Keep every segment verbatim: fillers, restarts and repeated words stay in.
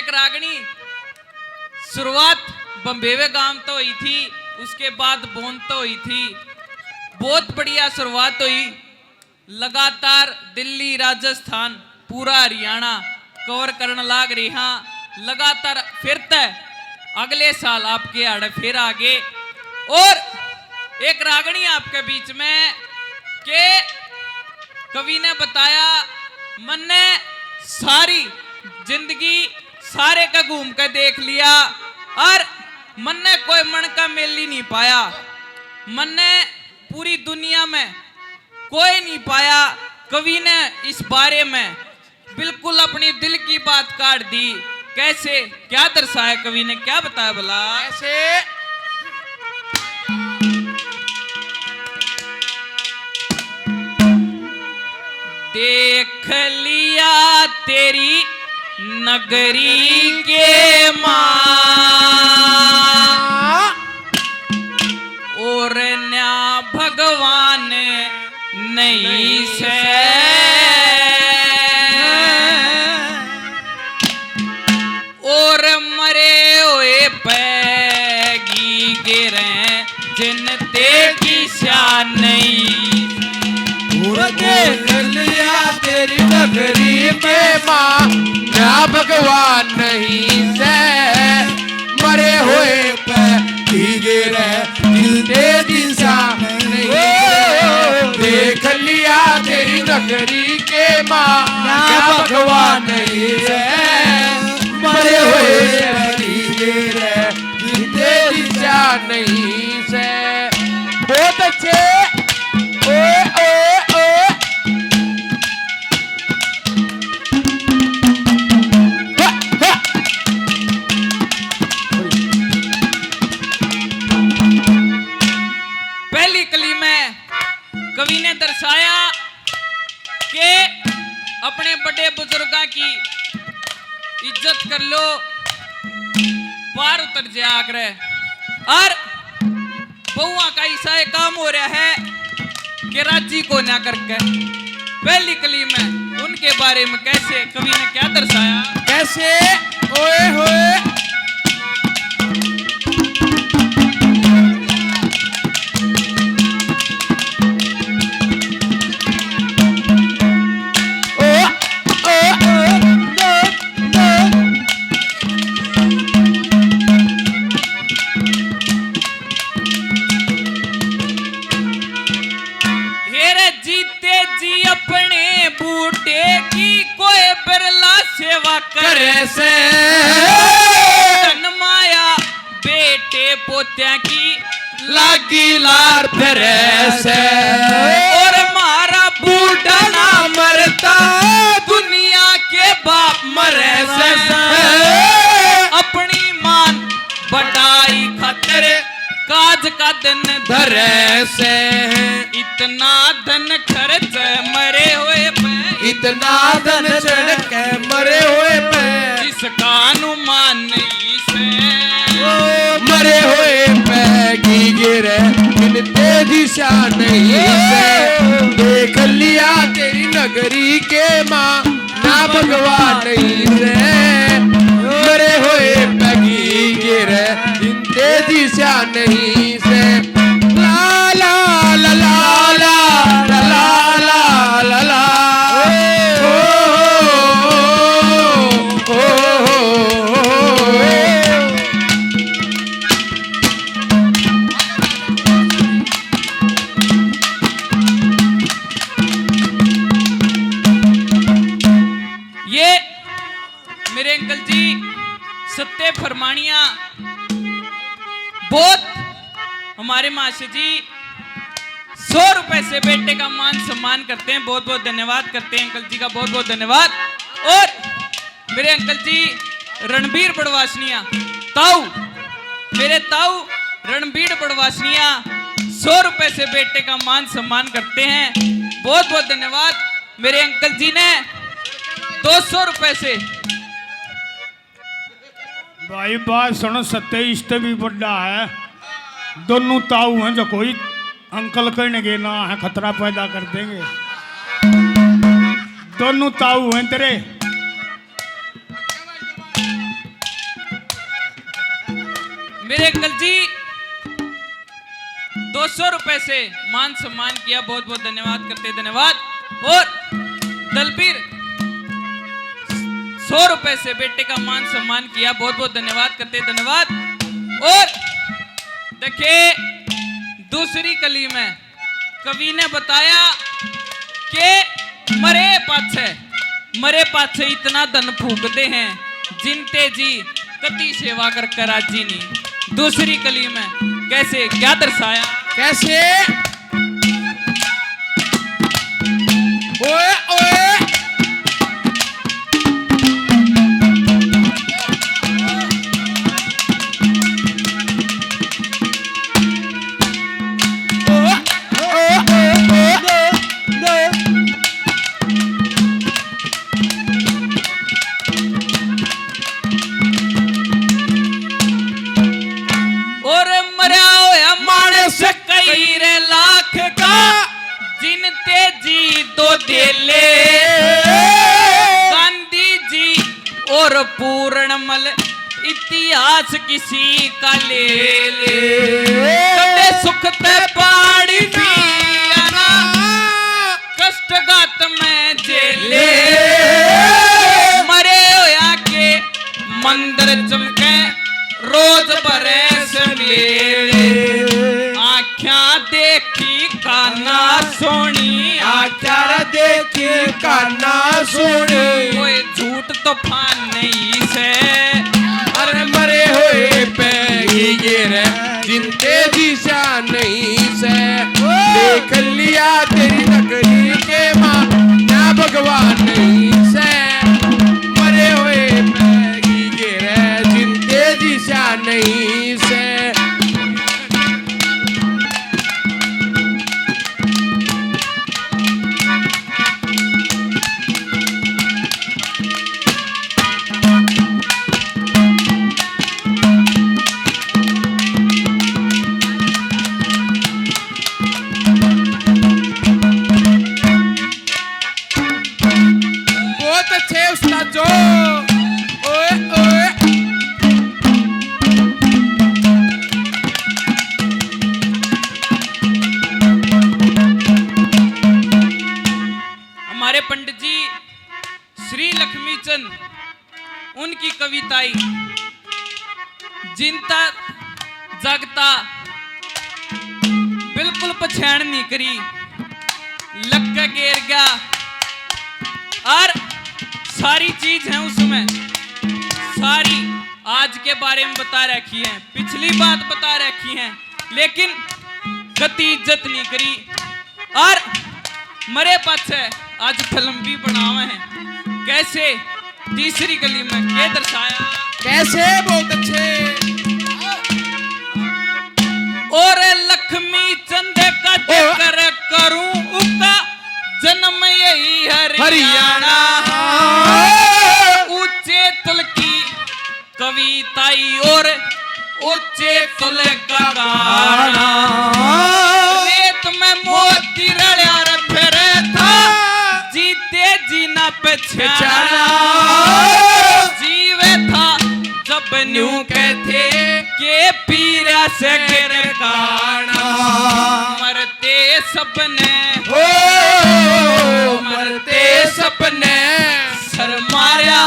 एक रागनी शुरुआत बम्बेवे गांव तो हुई थी, उसके बाद बोन तो हुई थी। बहुत बढ़िया शुरुआत हुई। लगातार दिल्ली, राजस्थान, पूरा हरियाणा कवर करने लाग रहे हाँ। लगातार फिर तै अगले साल आपके आड़े फिर आ गए। और एक रागनी आपके बीच में के कवि ने बताया, मन्ने सारी जिंदगी सारे का घूम के देख लिया और मन्ने कोई मन का मेल ही नहीं पाया। मन्ने पूरी दुनिया में कोई नहीं पाया। कवि ने इस बारे में बिल्कुल अपनी दिल की बात काट दी। कैसे, क्या दर्शाया कवि ने, क्या बताया भला? ऐसे देख लिया तेरी नगरी के माँ, और न्या भगवान नहीं से। और मरे हुए पैगी गिरे जिन ते दिशा नहीं। और देख लिया तेरी नगरी में माँ, ना भगवान नहीं से। मरे हुए पैगी गिरे जिन ते दिशा नहीं। देख लिया तेरी नगरी के माँ, ना भगवान नहीं से। मरे हुए पैगी गिरे जिन ते दिशा नहीं से। बहुत अच्छे। ओ, ओ, ओ। पहली कली में कवि ने दर्शाया कि अपने बड़े बुजुर्गां की इज्जत कर लो, पार उतर जाया करे। और बहुआ का ऐसा एक काम हो रहा है कि राजी को ना करके पहली कली में उनके बारे में कैसे कवि ने क्या दर्शाया? कैसे? ओए होए। ओ, ओ, ओ, ओ, ओ। हेरे जीते जी अपने बूटे की कोई बिरला सेवा करे से। धन माया बेटे पोत्या की लागी लार फिरे से। और मारा बूढ़ा ना मरता, दुनिया के बाप मरे से। अपनी मान बढ़ाई खातर काज का दिन धरे से। इतना धन खर्च मरे हुए पे, इतना धन चढ़ के मरे हुए पे, जिसका अनुमान नहीं से। ओ, मरे हुए पे की गिरे, इन तेजी सा नहीं से। देख लिया तेरी नगरी के माँ, ना भगवान नहीं से। मरे हुए पे की गिरे, इन तेजी सा नहीं से। ला, ला, ला, ला, ला। ओ, ओ, ओ, ओ। ये मेरे अंकल जी सत्य फरमानिया, बहुत हमारे मास्टर जी सौ रुपए से बेटे का मान सम्मान करते हैं। बहुत बहुत धन्यवाद करते हैं अंकल जी का, बहुत बहुत धन्यवाद। और मेरे अंकल जी रणबीर बड़वासनिया, ताऊ, मेरे ताऊ रणबीर बड़वासनिया सौ रुपए से बेटे का मान सम्मान करते हैं। बहुत बहुत धन्यवाद। मेरे अंकल जी ने दो सौ रुपए से। भाई, बात सुनो, सत्य इससे भी बड़ा है। दोनों ताऊ हैं, जो कोई अंकल कहने के ना है, खतरा पैदा कर देंगे। दोनों ताऊ हैं तेरे। फिर एकल जी दो सौ रुपए से मान सम्मान किया, बहुत बहुत धन्यवाद करते धन्यवाद। और दलबीर सौ रुपए से बेटे का मान सम्मान किया, बहुत बहुत धन्यवाद करते धन्यवाद। और देखिए दूसरी कली में कवि ने बताया कि मरे पाछे, मरे पाछे इतना धन फूकते हैं जिनते जी कती सेवा करके राजी नहीं। दूसरी कली में कैसे क्या दर्शाया? कैसे? ओए, ओए। और मरया होया मानस कई रे लाख का, जिन तेजी दो देले। गांधी जी और पूरणमल इतिहास किसी का ले ले। कदे सुख ते पाड़ी पिया ना, कष्ट घात में जेले। मरे होया के मंदिर चमके, रोज बरस मेले। आख्या देखी काना सोनी, आख्या देखी काना सोनी। कोई झूठ तूफान नहीं से। अरे मरे होए पे ये रे, जिनते दिशा नहीं से। देख लिया तेरी तकदीर के माँ, ना भगवान नहीं से। मरे होए पे ये रे, जिनते दिशा नहीं से। बहुत अच्छे उस्ताद जो। ओए, ओए। हमारे पंडित जी श्री लक्ष्मी चंद, उनकी कविताई जिनता जगता बिल्कुल पछाण नहीं करी, लग के गेर गया। और सारी चीज है उसमें, सारी आज के बारे में बता रखी है, पिछली बात बता रखी है, लेकिन कती इज्जत नहीं करी। और मरे पाछे आज फिल्म भी बनावे हैं। कैसे? तीसरी कली में के दर्शाया? कैसे? बहुत अच्छे। और लक्ष्मी चंद का ओ। जिक्र करूं, उसका जन्म यही हरियाणा। हरियाणा। ऊंचे तल की कविताई और ऊंचे तल का गाना। रेत में मोती रलिया रे फिरे था, जीते जी ना पछाणा। जीवे था जब न्यू कहते के पीरा से गिर गाना। मरते सपने, हो, मरते सपने। सर मारया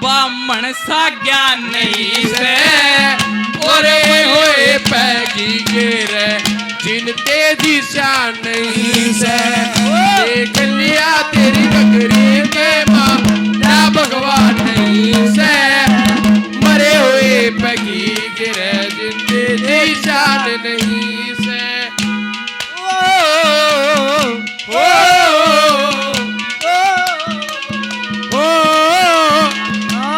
बामण सा ज्ञान नहीं से। ओरे होए पैगी गेर जिन तेजी शान नहीं से। देख लिया तेरी बकरी के माँ, ना भगवान नहीं से। मरे हुए पैगी गेर जिन तेजी शान नहीं से। ओ, ओ, ओ, ओ, ओ, आ,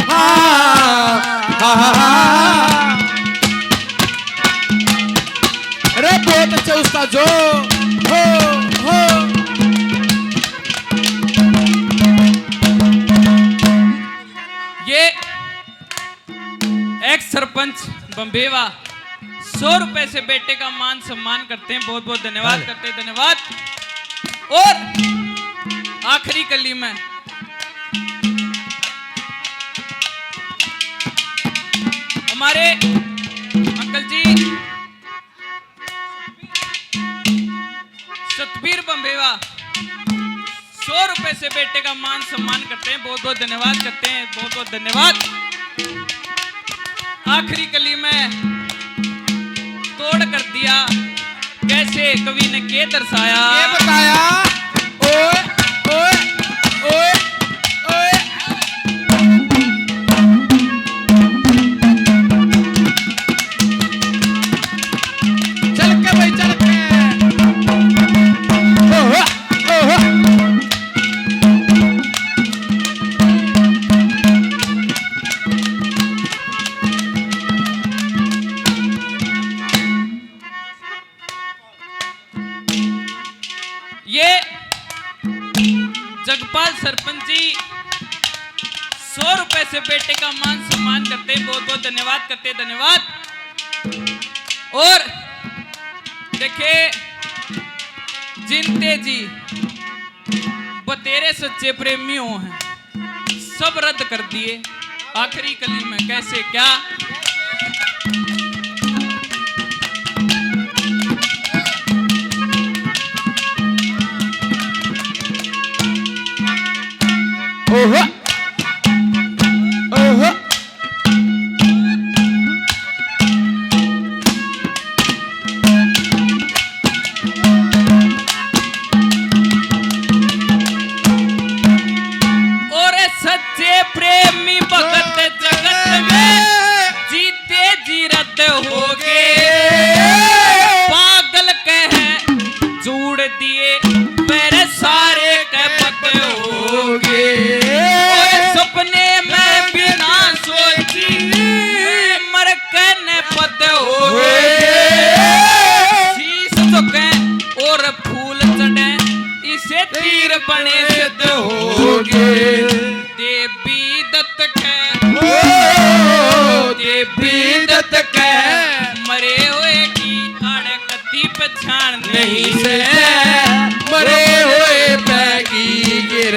आ, आ, आ। अरे बहुत अच्छे उस्ताद जो। हो, हो। ये एक्स सरपंच बम्बेवा सौ रुपए से बेटे का मान सम्मान करते हैं। बहुत बहुत धन्यवाद करते हैं, धन्यवाद। और आखिरी कली में, हमारे अंकल जी सतबीर बंबेवा सौ रुपए से बेटे का मान सम्मान करते हैं। बहुत बहुत धन्यवाद करते हैं, बहुत बहुत धन्यवाद। आखिरी कली में तोड़ कर दिया, कैसे कवि ने के दर्शाया? के बताया? ओए, ओए, ओए, ओए। चल के भाई, चल के। ओहो, ओहो। ये जगपाल सरपंच जी सौ रुपए से बेटे का मान सम्मान करते हैं, बहुत बहुत धन्यवाद करते हैं, धन्यवाद। और देखे जिनते जी बतेरे सच्चे प्रेमी हो हैं, सब रद्द कर दिए। आखिरी कली में कैसे क्या? ओहो, ओहो। और सच्चे प्रेमी भगत जगत में जीते जी रद्द हो गए। पागल कह जोड़ दिए पैर सारे के पक हो गए। और सपने में बिना सोची मर के न पत हो गए। शीश झुके और फूल चढ़े, इसे तीर बने सिद्ध हो गए। देवी दत्त के, ओ, देवी दत्त के मरे हुए की आड़ कती पहचान नहीं से, मरे हुए पैगी गिर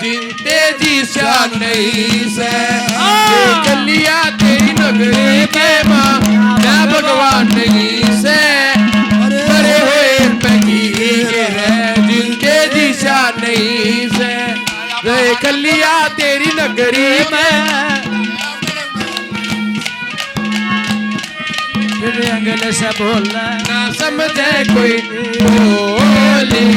जिनते जी सा नहीं से। हाँ। ये कलिया तेरी नगरी के माँ, मैं भगवान नहीं से। मरे हुए पैगी गिर जिनते जी सा नहीं से। रे कलिया तेरी नगरी में। फिर अंगल से बोला ना समझे कोई बोली।